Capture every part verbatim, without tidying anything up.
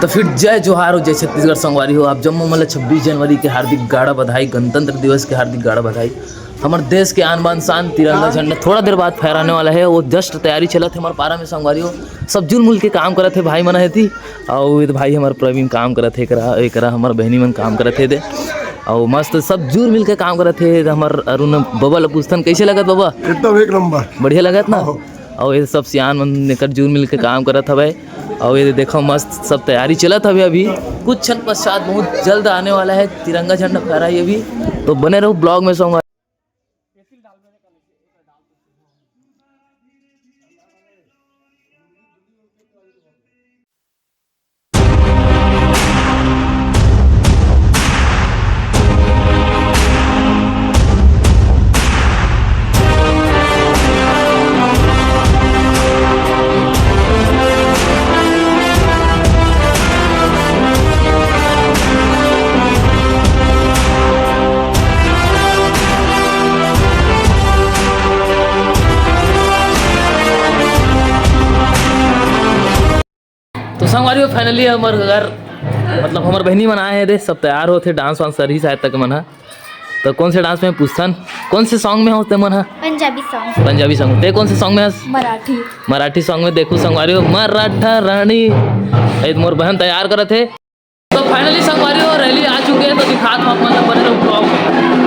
तो फिर जय जोहार हो, जय छत्तीसगढ़ संगवारी हो। आप जम्मो मन ल छब्बीस जनवरी के हार्दिक गाड़ा बधाई, गणतंत्र दिवस के हार्दिक गाड़ा बधाई। हमर देश के आन बान शान तिरंगा झंडा थोड़ा देर बाद फहराने वाला है, वो just तैयारी चलत है हमर पारा में संगवारी हो। सब जुल मिल के काम करत है भाई मन हेती, अउ ये भाई हमर प्रवीण काम करत है, एकरा एकरा हमर बहनी मन काम करत है दे, अउ मस्त सब जुल मिल के काम करत है। हमर अरुण बबा ल पूछथन, कैसे लगत बबा? एकदम एक नंबर। बढ़िया लगत ना? हाँ। अउ ये सब सियान मन एकर जुल मिल के काम करत हवय। अउ ये देखो मस्त सब तैयारी चलत हवे अभी। कुछ क्षण पश्चात बहुत जल्द आने वाला है तिरंगा झंडा फहराई अभी, तो बने रहो ब्लॉग में संग। तो संगवारी हो, finally हमर घर, मतलब हमर बहिनी मन आए हे दे, सब तैयार होथे, डांस वांस सरही शायद तक मन ह। तो कौन से डांस में पूछथन, कौन से सॉन्ग में हो ते मन ह? पंजाबी सॉन्ग। पंजाबी सॉन्ग। ते कौन से सॉन्ग में हस? मराठी। मराठी सॉन्ग में। देखू संगवारी हो, मराठा रानी, ए मोर बहन तैयार करत हे। तो finally संगवारी हो, रैली आ चुके हैं, तो दिखात हूँ आप मन ला, बने रहो ब्लॉग में।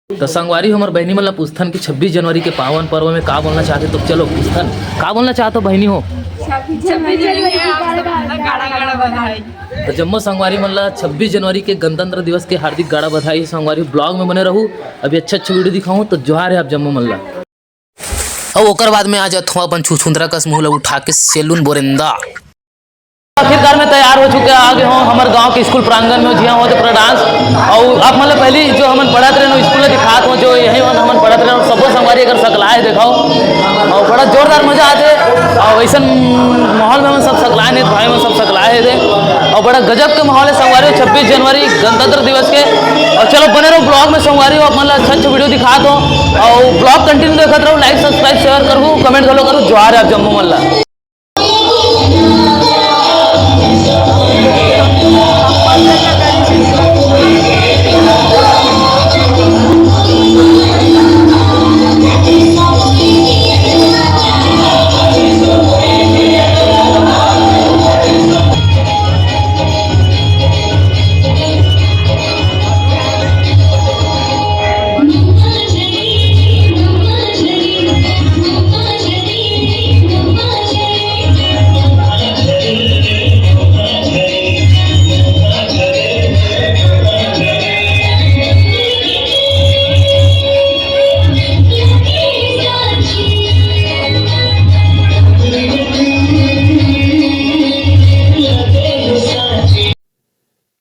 तो संगवारी, हमर बहिनी मन ला पूछथन कि छब्बीस जनवरी के पावन पर्व में का बोलना चाहते, तो चलो पूछथन, का बोलना चाहते हो बहिनी हो? छब्बीस जनवरी के आप सब ला गाड़ा गाड़ा बधाई। तो जम्मो संगवारी मन ला छब्बीस जनवरी के गणतंत्र दिवस के हार्दिक गाड़ा बधाई। संगवारी, ब्लॉग में बने रहू, अभी अच्छा अच्छा वीडियो दिखाऊं, तो जोहार है आप जम्मो मन ला। अउ ओकर बाद में आ जात हूँ अपन छुछुंदरा कस मुँह ला उठा के सैलून बोरेंदा। आखिरकार में तैयार हो चुके आ गए हों हमर गांव के स्कूल प्रांगण में, जिहां होत हे पूरा डांस। अउ आप मन ला पहली जो हमन पढ़त रहेन स्कूल ला दिखात हों, जो यही मन हमन पढ़त रहेन, सबो संगवारी अगर सकलाए हे देखो, अउ बड़ा जोरदार मजा आथे। अउ वैसन माहौल में हमन सब सकलाए हे, भाई मन सब सकलाए हे दे, अउ बड़ा गजब के माहौल हे संगवारी हो, छब्बीस जनवरी गणतंत्र दिवस के। अउ चलो बने रहो ब्लॉग में संगवारी हो, आप मन ला अच्छा अच्छा वीडियो दिखात हों, अउ ब्लॉग कंटिन्यू देखत रहो, लाइक सब्सक्राइब शेयर करहू, कमेंट घलो करहू। जोहार है आप जम्मो मन ला।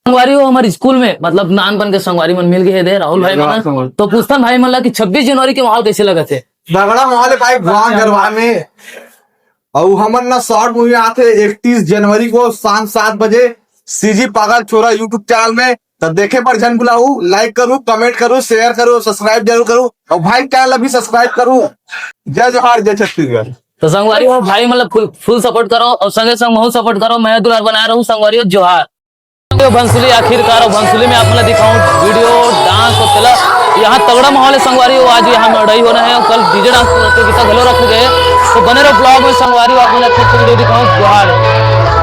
संगवारी हो, हमर स्कूल में, मतलब, नानपन के संगवारी मन मिल गए हे दे, राहुल भाई मन। तो पूछथन भाई मन ला कि छब्बीस जनवरी के माहौल कैसे लगत हे? तगड़ा माहौल है भाई, गाँव गरवा में। अउ हमन ना शॉर्ट मूवी आथे इकतीस जनवरी को शाम सात बजे सीजी पागल छोरा YouTube चैनल में। तो देखे बर झन भुलाहू, like करू, comment करू, share करू, subscribe जरूर करू, और भाई channel भी subscribe करू। जय जोहार, जय छत्तीसगढ़। तो संगवारी हो, भाई मतलब full, full support करो और संगे संग महू support करो। मैं दुलार बनाए रहूं संगवारी हो, जोहार। तो भंसुली आखिरकार, और भंसुली में आप मतलब दिखाऊं video, dance और तेला, यहाँ तगड़ा माहौल है संगवारी हो। आज यहाँ मड़ई होना है और कल D J dance प्रतियोगिता घलो रखे गए। तो बने रहो vlog में संगवारी हो, आप मतलब अच्छे अच्छे video दिखाऊं। जोहार।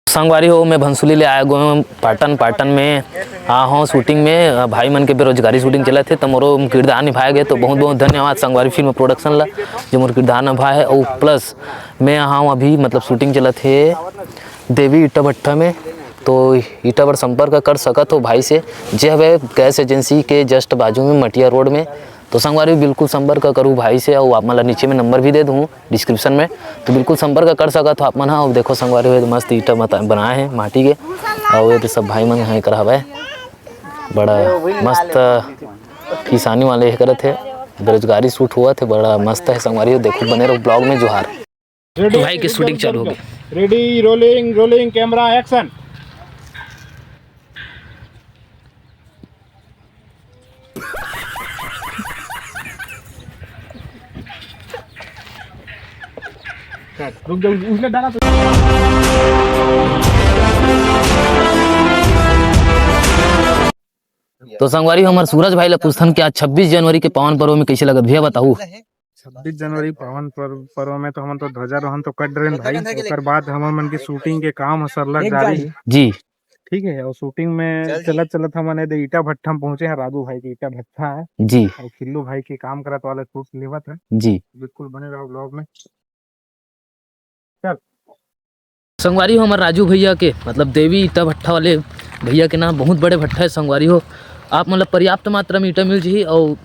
संगवारी हो, मैं भंसुली ले आए गए हूँ पाटन। पाटन में आ हूँ shooting में। अ, भाई मन के बेरोजगारी shooting चलत हे, तो मोरो किरदार निभाए गए। तो बहुत बहुत धन्यवाद संगवारी film production ला, जो मोर किरदार निभाए है। और plus मैं आ हूँ अभी, मतलब shooting चलत हे देवी ईटा भट्ठा में। तो ईटा बर संपर्क कर सकत हो भाई से, जे हवे गैस एजेंसी के just बाजू में मटिया रोड में। तो संगवारी बिल्कुल संपर्क करू भाई से, और आप मन ला नीचे में नंबर भी दे दूँ डिस्क्रिप्शन में, तो बिल्कुल संपर्क कर सकत हो आप मन ह। अउ देखो संगवारी हो, मस्त ईटा बता-, बनाए हे माटी के, अउ ये तो सब भाई मन ह एकर हवय, बड़ा मस्त किसानी वाले हे करत हे, बेरोजगारी shoot होवत हे, बड़ा मस्त हे संगवारी हो। देखो बने रहो vlog में। जोहार। तो भाई की shooting चालू हो गई। Ready, rolling, rolling, camera, action। रुक जाओ, उसने डाला तो। तो संगवारी, हमर सूरज भाई ला पूछथन कि आज छब्बीस जनवरी के पावन पर्व में कैसे लगत भैया, बताऊ। छब्बीस जनवरी पावन पर्व, पर्व में तो हमन तो ध्वजारोहण तो कर डरेन भाई, ओकर बाद हमन मन के shooting के काम ह सरलग जारी हे। जी। ठीक है, और shooting में चलत चलत हमन एदे ईटा भट्ठा में पहुंचे हैं, राजू भाई के ईटा भट्ठा है। जी। और खिल्लू भाई के काम करत वाला shoot लेवत है। जी। बिल्कुल बने रहो vlog में। चल। संगवारी हो, हमर राजू भैया के, मतलब देवी ईटा भट्ठा वाले भैया के नाम बहुत बड़े भट्ठा है संगवारी हो। आप मतलब पर्याप्त मात्रा में ईटा मिल जही। और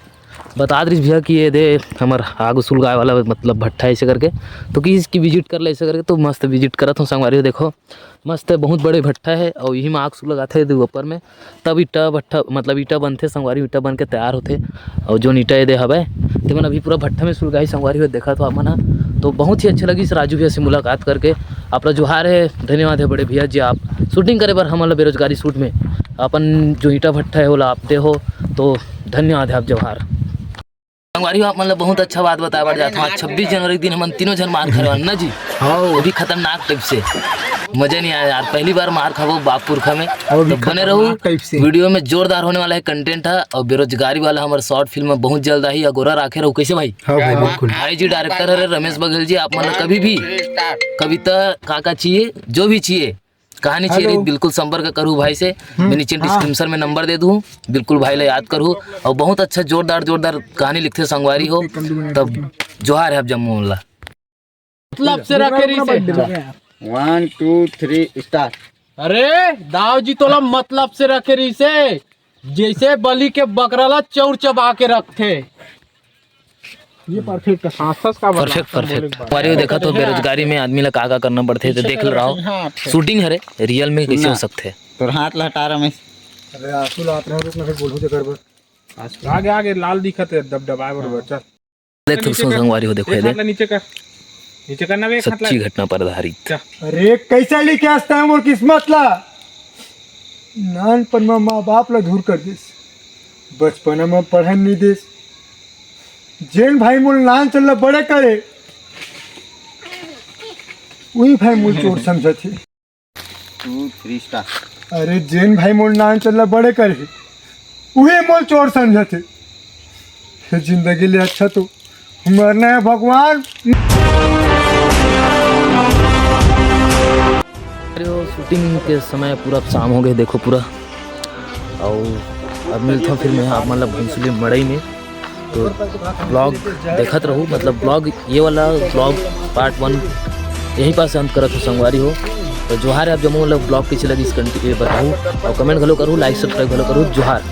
बता दे भैया कि ये दे हमर आग सुलगाए वाला मतलब भट्ठा है ऐसे करके, तो कि इसकी visit कर ले ऐसे करके, तो मस्त visit करत हूँ संगवारी हो। देखो मस्त है, बहुत बड़े भट्ठा है और यही में आग सुलगाथे दे ऊपर में, तब ईटा भट्ठा मतलब ईटा बनथे संगवारी, ईटा बन के तैयार होथे। और जोन ईटा ये दे हवय, तेमन अभी पूरा भट्ठा में सुलगाही संगवारी हो, देखा तो आप मन ह। तो बहुत ही अच्छा लगिस राजू भैया से मुलाकात करके। आप ला जोहार है, धन्यवाद है बड़े भैया जी, आप shooting करे बर हमन ला बेरोजगारी shoot में अपन जो ईटा भट्ठा है ओला आप दे हो, तो धन्यवाद है आप, जोहार। संगवारी हो, आप मन ला बहुत अच्छा बात बताए बर जात हूँ। आज छब्बीस जनवरी के दिन हमन तीनों झन मार खाए वाला ना जी। हाँ। वो भी खतरनाक type से। मजा नहीं आया यार, पहली बार मार खाबो बाप पुरखा में। और भी तो बने रहू, खतरनाक type से। Video में जोरदार होने वाला है content है। और बेरोजगारी वाला हमारे short film में बहुत जल्द आई। अगोरा राखे रहू, कैसे भाई? हाँ भाई, बिल्कुल। भाई जी director हरे रमेश बघेल जी, आप मन ला कभी भी कविता काका चाहिए, जो भी चाहिए, कहानी चाहिए रही, बिल्कुल संपर्क करू भाई से। मैं नीचे description में नंबर दे दूँ, बिल्कुल भाई ला याद करू। और बहुत अच्छा जोरदार जोरदार कहानी लिखथे संगवारी हो। तब जोहार है आप जम्मो ला। मतलब से रखे रही से। One, two, three, start। अरे दाव जी, तोला मतलब से रखे रही से, जैसे बलि के बकरा ला चौर चबा के रखथे। ये perfect है। सांस का perfect, perfect। संगवारी हो, देखा तो बेरोजगारी में आदमी ला का का करना पड़थे, तो देख रहा हो। Shooting हरे, real में कैसे हो सकथे। तोर हाथ ला हटा रमेश। अरे आंसू ला आत रहे, रुक ना, फिर बोलहूं तेकर बर। आगे, आगे लाल दिखत है, दबदबाए बरोबर। चल। देख तो नीचे कर। संगवारी हो, देखो ये दे। नीचे कर, नीचे कर ना बे, सच्ची घटना पर आधारित। अरे कैसा लिखे हस तैं मोर किस्मत ला? नानपन में माँ बाप ला दूर कर देस, बचपन में पढ़न नहीं देस। जेन भाई मोर नान चल ला बड़े करे, वही भाई मोर चोर समझत हे। Two, three, start। अरे जेन भाई मोर नान चल ला बड़े करे, उहे मोर चोर समझत हे। ये जिंदगी ले अच्छा तो मरना है भगवान। अरे वो shooting के समय पूरा शाम हो गए, देखो पूरा। और अब मिलता हूँ फिर मैं आप मतलब भंसुली मड़ई में। तो ब्लॉग देखत रहू, मतलब ब्लॉग, ये वाला ब्लॉग पार्ट वन यहीं पास अंत करत हो संगवारी हो। तो जोहार है आप जम्मो, मतलब ब्लॉग कैसे लगिस कंटि-, ये बताहू और कमेंट घलो करू, लाइक सब्सक्राइब घलो करू। जोहार।